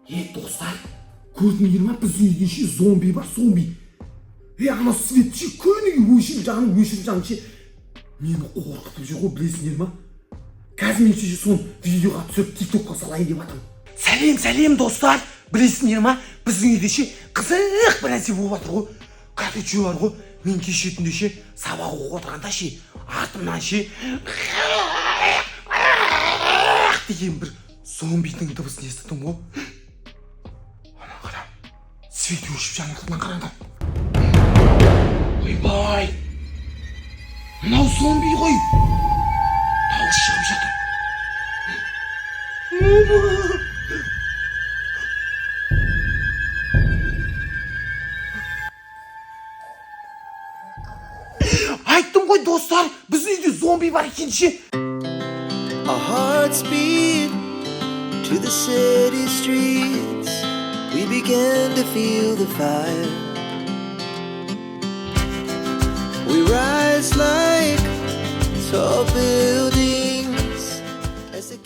Е, достар, көрдіңдер ма, біздің үйде ше зомби бар, зомби. Е, анау свет ше күніге өшіріп жанып, өшіріп жанып ше, мені қорқытып жүр ғой, білесіңдер ма? Қазір мен ше соны видеоға түсіріп, ТикТокқа салайын деп жатырмын. Сәлем, сәлем, достар! Білесіңдер ма, біздің үйде ше қызық бір нәрсе болып жатыр ғой. Короче, бар ғой, мен кеше түнде ше сабақ оқып отырғанда ше артымнан ше деген бір зомбидің дыбысын естідім ғой. Ана қара, свет өшіп жанып жатыр, қараңдар. Ойбай, мынау зомби ғой, дауыс шығып жатыр. Мама! Айттым ғой, достар, біздің үйде зомби бар екен ше. Our hearts beat to the city streets. We began to feel the fire. We rise like tall buildings as the